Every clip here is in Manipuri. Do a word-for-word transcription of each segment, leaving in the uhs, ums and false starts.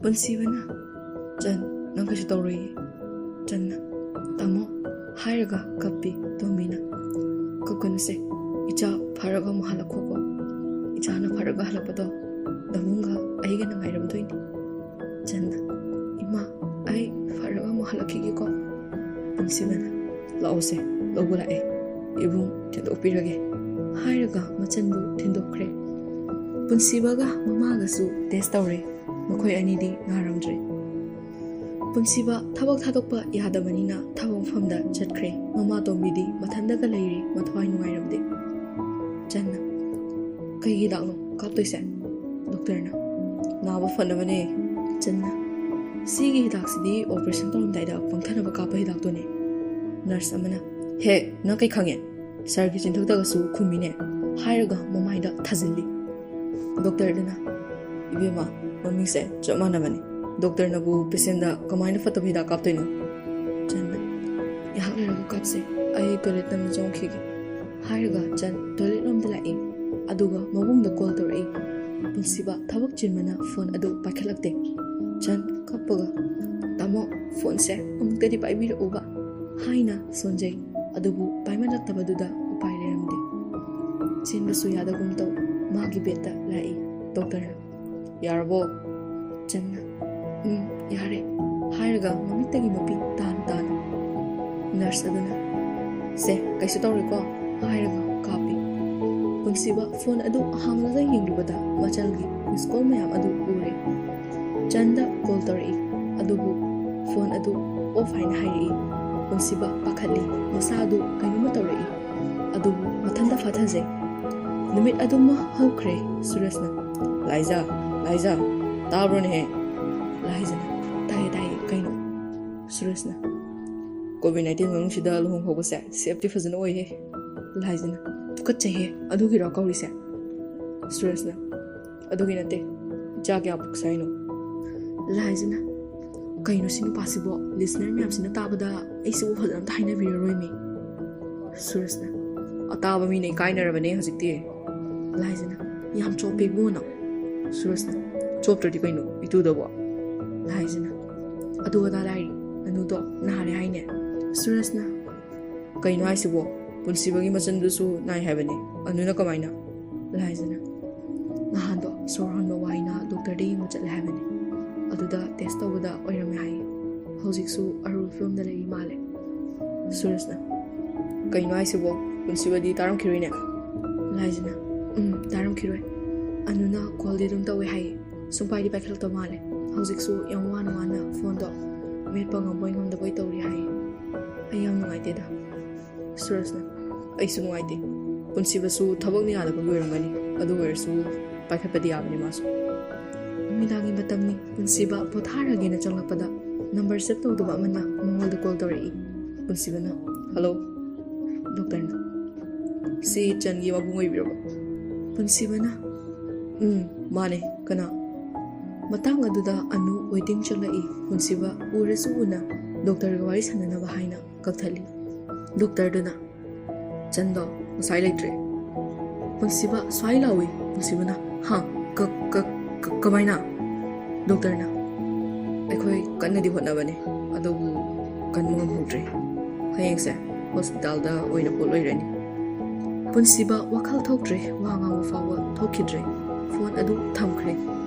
ꯄꯨꯟꯁꯤꯕꯅ, "ꯆꯟ, ꯅꯪ ꯀꯩꯁꯨ ꯇꯧꯔꯣꯏꯌꯦ꯫" ꯆꯟꯅ, "ꯇꯥꯃꯣ?" ꯍꯥꯏꯔꯒ ꯀꯞꯄꯤ ꯇꯣꯝꯕꯤꯅ꯫ "ꯀꯞꯀꯅꯨꯁꯦ, ꯏꯆꯥ ꯐꯔꯒ ꯑꯃꯨꯛ ꯍꯜꯂꯛꯈꯣꯀꯣ꯫ ꯏꯆꯥꯅ ꯐꯔꯒ ꯍꯜꯂꯛꯄꯗꯣ ꯗꯥꯕꯨꯡꯒ ꯑꯩꯒꯅ ꯉꯥꯏꯔꯝꯗꯣꯏꯅꯤ꯫" ꯆꯟꯅ, "ꯏꯃꯥ, ꯑꯩ ꯐꯔꯒ ꯑꯃꯨꯛ ꯍꯜꯂꯛꯈꯤꯒꯦꯀꯣ꯫" ꯄꯨꯟꯁꯤꯕꯅ, "ꯂꯥꯛꯑꯣꯁꯦ, ꯂꯧꯕ ꯂꯥꯛꯑꯦ꯫ ꯏꯕꯨꯡ ꯊꯤꯟꯗꯣꯛꯄꯤꯔꯒꯦ꯫" ꯍꯥꯏꯔꯒ ꯃꯆꯟꯕꯨ ꯊꯤꯟꯗꯣꯛꯈ꯭ꯔꯦ꯫ ꯄꯨꯟꯁꯤꯕꯒ ꯃꯃꯥꯒꯁꯨ ꯇꯦꯁ ꯇꯧꯔꯦ꯫ ꯃꯈꯣꯏ ꯑꯅꯤꯗꯤ ꯅꯥꯔꯝꯗ꯭ꯔꯦ꯫ ꯄꯨꯟꯁꯤꯕ ꯊꯕꯛ ꯊꯥꯗꯣꯛꯄ ꯌꯥꯗꯕꯅꯤꯅ ꯊꯕꯛ ꯃꯐꯝꯗ ꯆꯠꯈ꯭ꯔꯦ꯫ ꯃꯃꯥ ꯇꯣꯝꯕꯤꯗꯤ ꯃꯊꯟꯗꯒ ꯂꯩꯔꯦ, ꯃꯊꯋꯥꯏ ꯅꯨꯡꯉꯥꯏꯔꯝꯗꯦ꯫ ꯆꯟꯅ, "ꯀꯩꯒꯤ ꯍꯤꯗꯥꯛꯅꯣ ꯀꯥꯞꯇꯣꯏꯁꯦ?" ꯗꯣꯛꯇꯔꯅ, "ꯅꯥꯕ ꯐꯅꯕꯅꯦ꯫" ꯆꯟꯅ, "ꯁꯤꯒꯤ ꯍꯤꯗꯥꯛꯁꯤꯗꯤ ꯑꯣꯄꯔꯦꯁꯟ ꯇꯧꯔꯝꯗꯥꯏꯗ ꯄꯪꯊꯅꯕ ꯀꯥꯞꯄ ꯍꯤꯗꯥꯛꯇꯨꯅꯦ꯫" ꯅꯔꯁ ꯑꯃꯅ, "ꯍꯦ, ꯅꯪ ꯀꯩ ꯈꯪꯉꯦ? ꯁꯥꯔꯒꯤ ꯆꯤꯟꯊꯛꯇꯒꯁꯨ ꯈꯨꯝꯃꯤꯅꯦ꯫" ꯍꯥꯏꯔꯒ ꯃꯃꯥꯏꯗ ꯊꯥꯖꯤꯜꯂꯤ꯫ ꯗꯣꯛꯇꯔꯗꯨꯅ, "ꯏꯕꯦꯝꯃ, ꯃꯃꯤꯡꯁꯦ ꯆꯞ ꯃꯥꯟꯅꯕꯅꯤ꯫ ꯗꯣꯛꯇꯔꯅꯕꯨ ꯄꯦꯁꯦꯟꯗ ꯀꯃꯥꯏꯅ ꯐꯠꯇꯕ ꯍꯤꯗꯥꯛ ꯀꯥꯞꯇꯣꯏꯅꯣ?" ꯆꯟꯅ, "ꯉꯥꯏꯍꯥꯛ ꯂꯩꯔꯒ ꯀꯥꯞꯁꯦ, ꯑꯩ ꯇꯣꯏꯂꯦꯠ ꯇꯝꯅ ꯆꯪꯉꯛꯈꯤꯒꯦ꯫" ꯍꯥꯏꯔꯒ ꯆꯟ ꯇꯣꯏꯂꯦꯠ ꯂꯣꯝꯗ ꯂꯥꯛꯏ꯫ ꯑꯗꯨꯒ ꯃꯕꯨꯡꯗ ꯀꯣꯜ ꯇꯧꯔꯛꯏ꯫ ꯄꯨꯟꯁꯤꯕ ꯊꯕꯛ ꯆꯤꯟꯕꯅ ꯐꯣꯟ ꯑꯗꯨ ꯄꯥꯏꯈꯠꯂꯛꯇꯦ꯫ ꯆꯟ ꯀꯞꯄꯒ, "ꯇꯥꯃꯣ, ꯐꯣꯟꯁꯦ ꯑꯃꯨꯛꯇꯗꯤ ꯄꯥꯏꯕꯤꯔꯛꯎꯕ" ꯍꯥꯏꯅ ꯁꯣꯟꯖꯩ꯫ ꯑꯗꯨꯕꯨ ꯄꯥꯏꯃꯜꯂꯛꯇꯕꯗꯨꯗ ꯎꯄꯥꯏ ꯂꯩꯔꯝꯗꯦ꯫ ꯆꯦꯟꯕꯁꯨ ꯌꯥꯗꯒꯨꯝ ꯇꯧ, ꯃꯥꯒꯤ ꯕꯦꯗꯇ ꯂꯥꯛꯏ꯫ ꯗꯣꯛꯇꯔꯅ, "ꯌꯥꯔꯕꯣ?" ꯆꯟꯅ, "ꯎꯝ, ꯌꯥꯔꯦ" ꯍꯥꯏꯔꯒ ꯃꯃꯤꯠꯇꯒꯤ ꯃꯄꯤ ꯇꯥꯅ ꯇꯥꯅ꯫ ꯅꯔꯁ ꯑꯗꯨꯅ, "ꯁꯦ, ꯀꯩꯁꯨ ꯇꯧꯔꯣꯏꯀꯣ" ꯍꯥꯏꯔꯒ ꯀꯥꯞꯄꯤ꯫ ꯄꯨꯟꯁꯤꯕ ꯐꯣꯟ ꯑꯗꯨ ꯍꯥꯡꯂꯒ ꯌꯦꯡꯂꯨꯕꯗ ꯃꯆꯜꯒꯤ ꯃꯤꯁ ꯀꯣꯜ ꯃꯌꯥꯝ ꯑꯗꯨ ꯎꯔꯦ꯫ ꯆꯟꯗ ꯀꯣꯜ ꯇꯧꯔꯛꯏ, ꯑꯗꯨꯕꯨ ꯐꯣꯟ ꯑꯗꯨ ꯑꯣꯐ ꯍꯥꯏꯅ ꯍꯥꯏꯔꯛꯏ꯫ ꯄꯨꯟꯁꯤꯕ ꯄꯥꯈꯠꯂꯤ, ꯃꯁꯥ ꯑꯗꯨ ꯀꯩꯅꯣꯝꯃ ꯇꯧꯔꯛꯏ꯫ ꯑꯗꯨꯕꯨ ꯃꯊꯟꯇ ꯐꯥꯊꯖꯩ꯫ ꯅꯨꯃꯤꯠ ꯑꯗꯨꯃ ꯍꯧꯈ꯭ꯔꯦ꯫ ꯁꯨꯔꯖꯅ, "ꯂꯥꯏꯖꯥ, ꯂꯥꯏꯖꯥ, ꯇꯥꯕ꯭ꯔꯣꯅꯦꯍꯦ?" ꯂꯥꯏꯖꯅ, "ꯇꯥꯏꯌꯦ, ꯇꯥꯏꯌꯦ, ꯀꯩꯅꯣ?" ꯁꯨꯔꯖꯅ, "ꯀꯣꯚꯤꯗ ꯅꯥꯏꯟꯇꯤꯟ ꯃꯅꯨꯡꯁꯤꯗ ꯂꯨꯍꯣꯡ ꯍꯧꯕꯁꯦ ꯁꯦꯐꯇꯤ ꯐꯖꯅ ꯑꯣꯏꯍꯦ꯫" ꯂꯥꯏꯖꯅ, "ꯇꯨꯀꯠꯆꯩꯍꯦ, ꯑꯗꯨꯒꯤꯔꯣ ꯀꯧꯔꯤꯁꯦ?" ꯁꯨꯔꯖꯅ, "ꯑꯗꯨꯒꯤ ꯅꯠꯇꯦ, ꯏꯆꯥ ꯀꯌꯥ ꯄꯣꯛꯁꯦ ꯍꯥꯏꯅꯣ?" ꯂꯥꯏꯖꯅ, "ꯀꯩꯅꯣ ꯁꯤ ꯅꯨꯄꯥꯁꯤꯕꯣ? ꯂꯤꯁꯅꯔ ꯃꯌꯥꯝꯁꯤꯅ ꯇꯥꯕꯗ ꯑꯩꯁꯤꯕꯨ ꯐꯖꯅ ꯑꯝꯇ ꯍꯥꯏꯅꯕꯤꯔꯔꯣꯏꯃꯤ꯫" ꯁꯨꯔꯖꯅ, "ꯑꯇꯥꯕ ꯃꯤꯅ ꯏꯀꯥꯏꯅꯔꯕꯅꯦ ꯍꯧꯖꯤꯛꯇꯤ꯫" ꯂꯥꯏꯖꯅ, "ꯌꯥꯝ ꯆꯣꯞꯄꯦ ꯏꯕꯨꯡꯉꯣ ꯅꯪ꯫" ꯁꯨꯔꯖꯅ, "ꯆꯣꯞꯇ꯭ꯔꯗꯤ ꯀꯩꯅꯣ, ꯏꯇꯨꯗꯕꯣ?" ꯂꯥꯏꯖꯅ, ꯑꯗꯨ ꯑꯗꯥ ꯂꯥꯏꯔꯤ, ꯑꯅꯨꯗꯣ ꯅꯥꯔꯦ ꯍꯥꯏꯅꯦ꯫ ꯁꯨꯔꯖꯅ, ꯀꯩꯅꯣ ꯍꯥꯏꯁꯤꯕꯣ? ꯄꯨꯟꯁꯤꯕꯒꯤ ꯃꯆꯟꯗꯨꯁꯨ ꯅꯥꯏ ꯍꯥꯏꯕꯅꯦ, ꯑꯅꯨꯅ ꯀꯃꯥꯏꯅ? ꯂꯥꯏꯖꯅ, ꯅꯍꯥꯟꯗꯣ ꯁꯣꯔ ꯍꯣꯟꯕ ꯋꯥꯏꯅ ꯗꯣꯛꯇꯔꯗ ꯌꯦꯡꯕ ꯆꯠꯂꯦ ꯍꯥꯏꯕꯅꯦ, ꯑꯗꯨꯗ ꯇꯦꯁ ꯇꯧꯕꯗ ꯑꯣꯏꯔꯝꯃꯦ ꯍꯥꯏꯌꯦ꯫ ꯍꯧꯖꯤꯛꯁꯨ ꯑꯔꯨꯕ ꯐꯤꯕꯝꯗ ꯂꯩꯔꯤ ꯃꯥꯜꯂꯦ꯫ ꯁꯨꯔꯖꯅ, ꯀꯩꯅꯣ ꯍꯥꯏꯁꯤꯕꯣ? ꯄꯨꯟꯁꯤꯕꯗꯤ ꯇꯥꯔꯝꯈꯤꯔꯣꯏꯅꯦ? ꯂꯥꯏꯖꯅ, ꯎꯝ, ꯇꯥꯔꯝꯈꯤꯔꯣꯏ꯫ ꯑꯅꯨꯅ ꯀꯣꯜꯗꯤ ꯑꯗꯨꯝ ꯇꯧꯋꯦ ꯍꯥꯏꯌꯦ, ꯁꯨꯡꯄꯥꯏꯗꯤ ꯄꯥꯏꯈꯠꯂꯛꯇꯕ ꯃꯥꯜꯂꯦ꯫ ꯍꯧꯖꯤꯛꯁꯨ ꯌꯥꯝ ꯋꯥꯅ ꯋꯥꯅ ꯐꯣꯟꯗꯣ ꯃꯦꯠꯄ ꯉꯝꯕꯣꯏ ꯉꯝꯗꯕꯣꯏ ꯇꯧꯔꯤ ꯍꯥꯏꯌꯦ꯫ ꯑꯩ ꯌꯥꯝ ꯅꯨꯡꯉꯥꯏꯇꯦꯗ꯫ ꯁꯨꯔꯖꯅ, ꯑꯩꯁꯨ ꯅꯨꯡꯉꯥꯏꯇꯦ꯫ ꯄꯨꯟꯁꯤꯕꯁꯨ ꯊꯕꯛꯅ ꯌꯥꯗꯕꯒꯤ ꯑꯣꯏꯔꯝꯒꯅꯤ, ꯑꯗꯨ ꯑꯣꯏꯔꯁꯨ ꯄꯥꯏꯈꯠꯄꯗꯤ ꯌꯥꯕꯅꯤ ꯃꯥꯁꯨ꯫ ꯅꯨꯃꯤꯗꯥꯡꯒꯤ ꯃꯇꯝꯅꯤ꯫ ꯄꯨꯟꯁꯤꯕ ꯄꯣꯊꯥꯔꯒꯦꯅ ꯆꯪꯂꯛꯄꯗ ꯅꯝꯕꯔ ꯁꯦꯞ ꯇꯧꯗꯕ ꯑꯃꯅ ꯃꯉꯣꯟꯗ ꯀꯣꯜ ꯇꯧꯔꯛꯏ꯫ ꯄꯨꯟꯁꯤꯕꯅ, ꯍꯜꯂꯣ꯫ ꯗꯣꯛꯇꯔꯅ, ꯁꯤ ꯆꯟꯒꯤ ꯃꯕꯨꯡ ꯑꯣꯏꯕꯤꯔꯕꯣ? ꯄꯨꯟꯁꯤꯕꯅ, ꯎꯝ, ꯃꯥꯅꯦ, ꯀꯅꯥ? ꯃꯇꯥꯡ ꯑꯗꯨꯗ ꯑꯅꯨ ꯋꯦꯇꯤꯡ ꯆꯪꯂꯛꯏ꯫ ꯄꯨꯟꯁꯤꯕ ꯎꯔꯁꯨ ꯎꯅ ꯗꯣꯛꯇꯔꯒ ꯋꯥꯔꯤ ꯁꯥꯟꯅꯅꯕ ꯍꯥꯏꯅ ꯀꯛꯊꯠꯂꯤ꯫ ꯗꯣꯛꯇꯔꯗꯨꯅ, ꯆꯟꯗꯣ ꯉꯁꯥꯏ ꯂꯩꯇ꯭ꯔꯦ꯫ ꯄꯨꯟꯁꯤꯕ ꯁ꯭ꯋꯥꯏ ꯂꯥꯎꯏ꯫ ꯄꯨꯟꯁꯤꯕꯅ, ꯍꯥ? ꯀ-, ꯀ-, ꯀ-, ꯀꯃꯥꯏꯅ? ꯗꯣꯛꯇꯔꯅ, ꯑꯩꯈꯣꯏ ꯀꯟꯅꯗꯤ ꯍꯣꯠꯅꯕꯅꯦ, ꯑꯗꯨꯕꯨ ꯀꯟꯕ ꯉꯝꯍꯧꯗ꯭ꯔꯦ꯫ ꯍꯌꯦꯡꯁꯦ ꯍꯣꯁꯄꯤꯇꯥꯜꯗ ꯑꯣꯏꯅ ꯄꯨꯂꯣꯏꯔꯅꯤ꯫ ꯄꯨꯟꯁꯤꯕ ꯋꯥꯈꯜ ꯊꯣꯛꯇ꯭ꯔꯦ, ꯋꯥ ꯉꯥꯡꯕ ꯐꯥꯎꯕ ꯊꯣꯛꯈꯤꯗ꯭ꯔꯦ꯫ ꯐꯣꯟ ꯑꯗꯨ ꯊꯝꯈ꯭ꯔꯦ꯫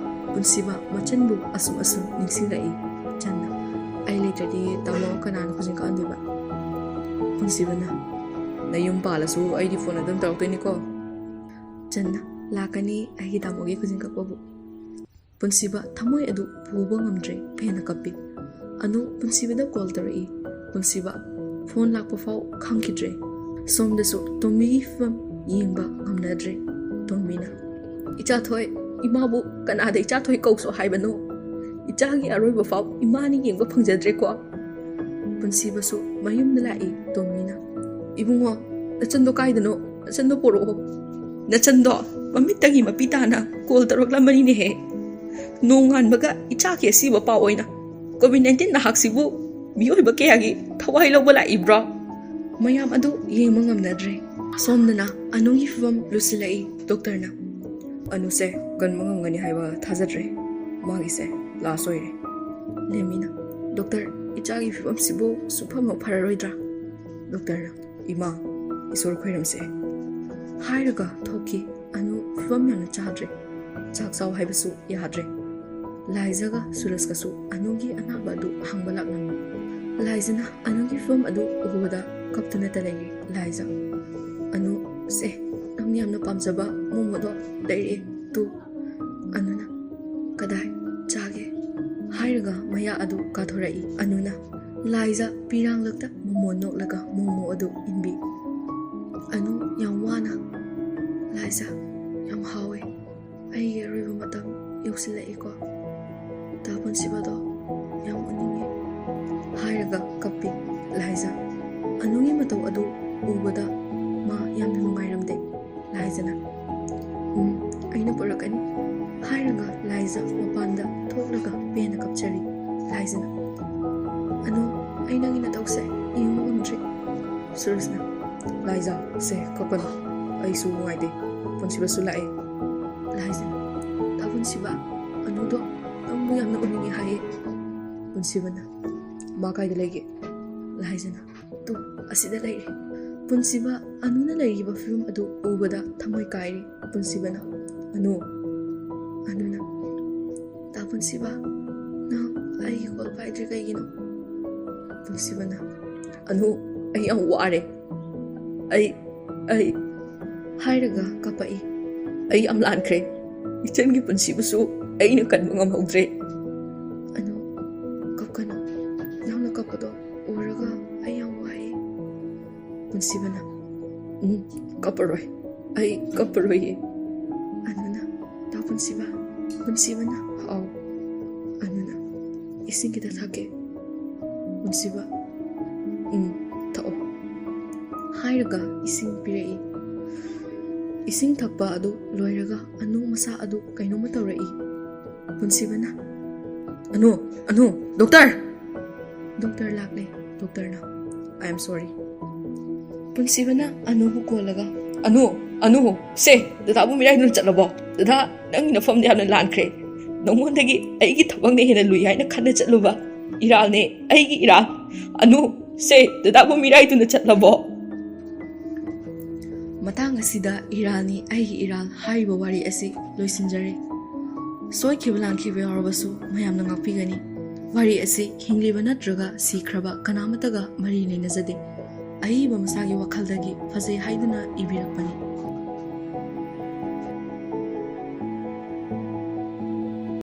ꯄꯨꯟꯁꯤꯕ ꯃꯆꯟꯕꯨ ꯑꯁꯨꯝ ꯑꯁꯨꯝ ꯅꯤꯡꯁꯤꯡꯂꯛꯏ꯫ ꯆꯟꯅ, ꯑꯩ ꯂꯩꯇ꯭ꯔꯗꯤ ꯇꯥꯃꯣ ꯀꯅꯥꯅ ꯈꯨꯖꯤꯟ ꯀꯛꯍꯟꯗꯣꯏꯕ? ꯄꯨꯟꯁꯤꯕꯅ, ꯅꯌꯨꯝ ꯄꯥꯜꯂꯁꯨ ꯑꯩꯗꯤ ꯐꯣꯟ ꯑꯗꯨꯝ ꯇꯧꯔꯛꯇꯣꯏꯅꯤꯀꯣ꯫ ꯆꯟꯅ, ꯂꯥꯛꯀꯅꯤ ꯑꯩꯒꯤ ꯇꯥꯃꯣꯒꯤ ꯈꯨꯖꯤꯟ ꯀꯛꯄꯕꯨ꯫ ꯄꯨꯟꯁꯤꯕ ꯊꯃꯣꯏ ꯑꯗꯨ ꯄꯨꯕ ꯉꯝꯗ꯭ꯔꯦ, ꯍꯦꯟꯅ ꯀꯞꯄꯤ꯫ ꯑꯅꯨ ꯄꯨꯟꯁꯤꯕꯗ ꯀꯣꯜ ꯇꯧꯔꯛꯏ꯫ ꯄꯨꯟꯁꯤꯕ ꯐꯣꯟ ꯂꯥꯛꯄ ꯐꯥꯎ ꯈꯪꯈꯤꯗ꯭ꯔꯦ꯫ ꯁꯣꯝꯗꯁꯨ ꯇꯣꯝꯕꯤꯒꯤ ꯐꯤꯕꯝ ꯌꯦꯡꯕ ꯉꯝꯅꯗ꯭ꯔꯦ꯫ ꯇꯣꯝꯕꯤꯅ, ꯏꯆꯥꯊꯣꯏ, ꯏꯃꯥꯕꯨ ꯀꯅꯥꯗ ꯏꯆꯥꯊꯣꯏ ꯀꯧꯁꯣ ꯍꯥꯏꯕꯅꯣ? ꯏꯆꯥꯒꯤ ꯑꯔꯣꯏꯕ ꯐꯥꯎ ꯏꯃꯥꯅ ꯌꯦꯡꯕ ꯐꯪꯖꯗ꯭ꯔꯦꯀꯣ꯫ ꯄꯨꯟꯁꯤꯕꯁꯨ ꯃꯌꯨꯝꯗ ꯂꯥꯛꯏ꯫ ꯇꯣꯝꯕꯤꯅ, ꯏꯕꯨꯡꯉꯣ, ꯅꯆꯟꯗꯣ ꯀꯥꯏꯗꯅꯣ? ꯅꯆꯟꯗꯣ ꯄꯣꯔꯛꯑꯣ꯫ ꯅꯆꯟꯗꯣ ꯃꯃꯤꯠꯇꯒꯤ ꯃꯄꯤ ꯇꯥꯅ ꯀꯣꯜ ꯇꯧꯔꯛꯂꯝꯕꯅꯤꯅꯦꯍꯦ꯫ ꯅꯣꯡꯉꯥꯟꯕꯒ ꯏꯆꯥꯒꯤ ꯑꯁꯤꯕ ꯄꯥꯎ ꯑꯣꯏꯅ꯫ ꯀꯣꯚꯤꯗ ꯅꯥꯏꯟꯇꯤꯟ ꯅꯍꯥꯛꯁꯤꯕꯨ ꯃꯤꯑꯣꯏꯕ ꯀꯌꯥꯒꯤ ꯊꯋꯥꯏ ꯂꯧꯕ ꯂꯥꯛꯏꯕ꯭ꯔꯣ? ꯃꯌꯥꯝ ꯑꯗꯨ ꯌꯦꯡꯕ ꯉꯝꯅꯗ꯭ꯔꯦ꯫ ꯁꯣꯝꯗꯅ ꯑꯅꯨꯒꯤ ꯐꯤꯕꯝ ꯂꯨꯁꯤꯜꯂꯛꯏ꯫ ꯗꯣꯛꯇꯔꯅ, ꯑꯅꯨꯁꯦ ꯀꯟꯕ ꯉꯝꯒꯅꯤ ꯍꯥꯏꯕ ꯊꯥꯖꯗ꯭ꯔꯦ꯫ ꯃꯥꯒꯤꯁꯦ ꯂꯥꯁ ꯑꯣꯏꯔꯦ꯫ ꯂꯦꯝꯃꯤꯅ, "ꯗꯣꯛꯇꯔ, ꯏꯆꯥꯒꯤ ꯐꯤꯕꯝꯁꯤꯕꯨ ꯁꯨꯡꯐꯝ ꯍꯦꯛ ꯐꯔꯔꯣꯏꯗ꯭ꯔꯥ?" ꯗꯣꯛꯇꯔꯅ, "ꯏꯃꯥ, ꯏꯁꯣꯔ ꯈꯣꯏꯔꯝꯁꯦ" ꯍꯥꯏꯔꯒ ꯊꯣꯛꯈꯤ꯫ ꯑꯅꯨ ꯐꯤꯕꯝ ꯌꯥꯝꯅ ꯆꯥꯗ꯭ꯔꯦ꯫ ꯆꯥꯛ ꯆꯥꯎ ꯍꯥꯏꯕꯁꯨ ꯌꯥꯗ꯭ꯔꯦ꯫ ꯂꯥꯏꯖꯒ ꯁꯨꯔꯖꯀꯁꯨ ꯑꯅꯨꯒꯤ ꯑꯅꯥꯕ ꯑꯗꯨ ꯍꯪꯕ ꯂꯥꯛꯂꯝꯃꯤ꯫ ꯂꯥꯏꯖꯅ ꯑꯅꯨꯒꯤ ꯐꯤꯕꯝ ꯑꯗꯨ ꯎꯕꯗ ꯀꯞꯇꯨꯅꯇ ꯂꯩꯔꯦ꯫ ꯂꯥꯏꯖ, "ꯑꯅꯨ, ꯁꯦ, ꯅꯪ ꯌꯥꯝꯅ ꯄꯥꯝꯖꯕ ꯃꯣꯃꯣꯗꯣ ꯂꯩꯔꯛꯑꯦ, ꯇꯨ꯫" ꯑꯅꯨꯅ, "ꯀꯗꯥꯏ ꯆꯥꯒꯦ?" ꯍꯥꯏꯔꯒ ꯃꯌꯥ ꯑꯗꯨ ꯀꯥꯊꯣꯔꯛꯏ꯫ ꯑꯅꯨꯅ ꯂꯥꯏꯖ ꯄꯤꯔꯥꯡꯂꯛꯇ ꯃꯣꯃꯣ ꯅꯣꯛꯂꯒ ꯃꯣꯃꯣ ꯑꯗꯨ ꯏꯟꯕꯤ꯫ ꯑꯅꯨ ꯌꯥꯝ ꯋꯥꯅ, "ꯂꯥꯏꯖ, ꯌꯥꯝ ꯍꯥꯎꯋꯦ꯫ ꯑꯩꯒꯤ ꯑꯔꯣꯏꯕ ꯃꯇꯝ ꯌꯧꯁꯤꯜꯂꯛꯏꯀꯣ꯫ ꯗꯥ ꯄꯨꯟꯁꯤꯕꯗꯣ ꯌꯥꯝ ꯎꯅꯤꯡꯉꯤ" ꯍꯥꯏꯔꯒ ꯀꯞꯄꯤ꯫ ꯂꯥꯏꯖ ꯑꯅꯨꯒꯤ ꯃꯇꯧ ꯑꯗꯨ ꯎꯕꯗ ꯃꯥ ꯌꯥꯝꯅ ꯅꯨꯡꯉꯥꯏꯔꯝꯗꯦ꯫ ꯂꯥꯏꯖꯅ, "ꯎꯝ, ꯑꯩꯅ ꯄꯨꯔꯛꯀꯅꯤ" ꯍꯥꯏꯔꯒ ꯂꯥꯏꯖ ꯃꯄꯥꯟꯗ ꯊꯣꯛꯂꯒ ꯄꯦꯟꯅ ꯀꯞꯆꯔꯤ꯫ ꯂꯥꯏꯖꯅ, "ꯑꯅꯨ, ꯑꯩ ꯅꯪꯒꯤ ꯅꯇꯧꯁꯦ ꯌꯦꯡꯕ ꯉꯝꯗ꯭ꯔꯦ"꯫ ꯁꯨꯔꯖꯅ, "ꯂꯥꯏꯖ, ꯁꯦ, ꯀꯞꯀꯅꯨ꯫ ꯑꯩꯁꯨ ꯅꯨꯡꯉꯥꯏꯇꯦ꯫ ꯄꯨꯟꯁꯤꯕꯁꯨ ꯂꯥꯛꯑꯦ"꯫ ꯂꯥꯏꯖꯅ, "ꯗꯥ ꯄꯨꯟꯁꯤꯕ, ꯑꯅꯨꯗꯣ ꯅꯪꯕꯨ ꯌꯥꯝꯅ ꯎꯅꯤꯡꯉꯦ ꯍꯥꯏꯌꯦ"꯫ ꯄꯨꯟꯁꯤꯕꯅ, "ꯃꯥ ꯀꯥꯏꯗ ꯂꯩꯒꯦ?" ꯂꯥꯏꯖꯅ, "ꯇꯨ, ꯑꯁꯤꯗ ꯂꯩꯔꯦ"꯫ ꯄꯨꯟꯁꯤꯕ ꯑꯅꯨꯅ ꯂꯩꯔꯤꯕ ꯐꯤꯕꯝ ꯑꯗꯨ ꯎꯕꯗ ꯊꯃꯣꯏ ꯀꯥꯏꯔꯦ꯫ ꯄꯨꯟꯁꯤꯕꯅ, "ꯑꯅꯨ"꯫ ꯑꯅꯨꯅ, "ꯗꯥ ꯄꯨꯟꯁꯤꯕ, ꯅꯪ ꯑꯩꯒꯤ ꯀꯣꯜ ꯄꯥꯏꯗ꯭ꯔꯤ ꯀꯩꯒꯤꯅꯣ?" ꯄꯨꯟꯁꯤꯕꯅ, "ꯑꯅꯨ, ꯑꯩ ꯌꯥꯝ ꯋꯥꯔꯦ꯫ ꯑꯩ, ꯑꯩ" ꯍꯥꯏꯔꯒ ꯀꯞꯄꯛꯏ꯫ "ꯑꯩ ꯌꯥꯝ ꯂꯥꯟꯈ꯭ꯔꯦ꯫ ꯏꯆꯟꯒꯤ ꯄꯨꯟꯁꯤꯕꯨꯁꯨ ꯑꯩꯅ ꯀꯟꯕ ꯉꯝꯍꯧꯗ꯭ꯔꯦ"꯫ "ꯑꯅꯨ, ꯀꯞꯀꯅꯨ꯫ ꯅꯪꯅ ꯀꯞꯄꯗꯣ ꯎꯔꯒ ꯑꯩ ꯌꯥꯝ ꯋꯥꯏ"꯫ ꯄꯨꯟꯁꯤꯕꯅ, "ꯎꯝ, ꯀꯞꯄꯔꯣꯏ꯫ ꯑꯩ ꯀꯞꯄꯔꯣꯏꯌꯦ"꯫ ꯑꯅꯨꯅ, "ꯗꯥ ꯄꯨꯟꯁꯤꯕ"꯫ ꯄꯨꯟꯁꯤꯕꯅ, "ꯍꯥꯎ"꯫ ꯑꯅꯨꯅ, "ꯏꯁꯤꯡ ꯈꯤꯇ ꯊꯛꯀꯦ"꯫ ꯄꯨꯟꯁꯤꯕ, "ꯎꯝ, ꯊꯛꯑꯣ" ꯍꯥꯏꯔꯒ ꯏꯁꯤꯡ ꯄꯤꯔꯛꯏ꯫ ꯏꯁꯤꯡ ꯊꯛꯄ ꯑꯗꯨ ꯂꯣꯏꯔꯒ ꯑꯅꯨ ꯃꯁꯥ ꯑꯗꯨ ꯀꯩꯅꯣꯝꯃ ꯇꯧꯔꯛꯏ꯫ ꯄꯨꯟꯁꯤꯕꯅ, "ꯑꯅꯨ, ꯑꯅꯨ, ꯗꯣꯛꯇꯔ!" ꯗꯣꯛꯇꯔ ꯂꯥꯛꯂꯦ꯫ ꯗꯣꯛꯇꯔꯅ, "I am sorry"꯫ ꯄꯨꯟꯁꯤꯕꯅ ꯑꯅꯨꯕꯨ ꯀꯣꯜꯂꯒ, "Anu, Anu, ꯁꯦ, ꯗꯗꯥꯕꯨ ꯃꯤꯔꯥꯏꯗꯨꯅ ꯆꯠꯂꯕꯣ? ꯗꯗꯥ, ꯅꯪꯒꯤ ꯅꯐꯝꯗ ꯌꯥꯝꯅ ꯂꯥꯟꯈ꯭ꯔꯦ"꯫ ꯅꯉꯣꯟꯗꯒꯤ ꯑꯩꯒꯤ ꯊꯕꯛꯅ ꯍꯦꯟꯅ ꯂꯨꯏ ꯍꯥꯏꯅ ꯈꯟꯅ ꯆꯠꯂꯨꯕ ꯏꯔꯥꯜꯅꯦ ꯑꯩꯒꯤ ꯏꯔꯥꯜ꯫ ꯑꯅꯨ, ꯁꯦ, ꯗꯗꯥꯕꯨ ꯃꯤꯔꯥꯏꯗꯨꯅ ꯆꯠꯂꯕꯣ? ꯃꯇꯥꯡ ꯑꯁꯤꯗ ꯏꯔꯥꯜꯅꯤ ꯑꯩꯒꯤ ꯏꯔꯥꯜ ꯍꯥꯏꯔꯤꯕ ꯋꯥꯔꯤ ꯑꯁꯤ ꯂꯣꯏꯁꯤꯟꯖꯔꯦ꯫ ꯁꯣꯏꯈꯤꯕ ꯂꯥꯟꯈꯤꯕ ꯌꯥꯎꯔꯕꯁꯨ ꯃꯌꯥꯝꯅ ꯉꯥꯛꯄꯤꯒꯅꯤ꯫ ꯋꯥꯔꯤ ꯑꯁꯤ ꯍꯤꯡꯂꯤꯕ ꯅꯠꯇ꯭ꯔꯒ ꯁꯤꯈ꯭ꯔꯕ ꯀꯅꯥꯃꯠꯇꯒ ꯃꯔꯤ ꯂꯩꯅꯖꯗꯦ꯫ ꯑꯏꯕ ꯃꯁꯥꯒꯤ ꯋꯥꯈꯜꯗꯒꯤ ꯐꯖꯩ ꯍꯥꯏꯗꯨꯅ ꯏꯕꯤꯔꯛꯄꯅꯤ꯫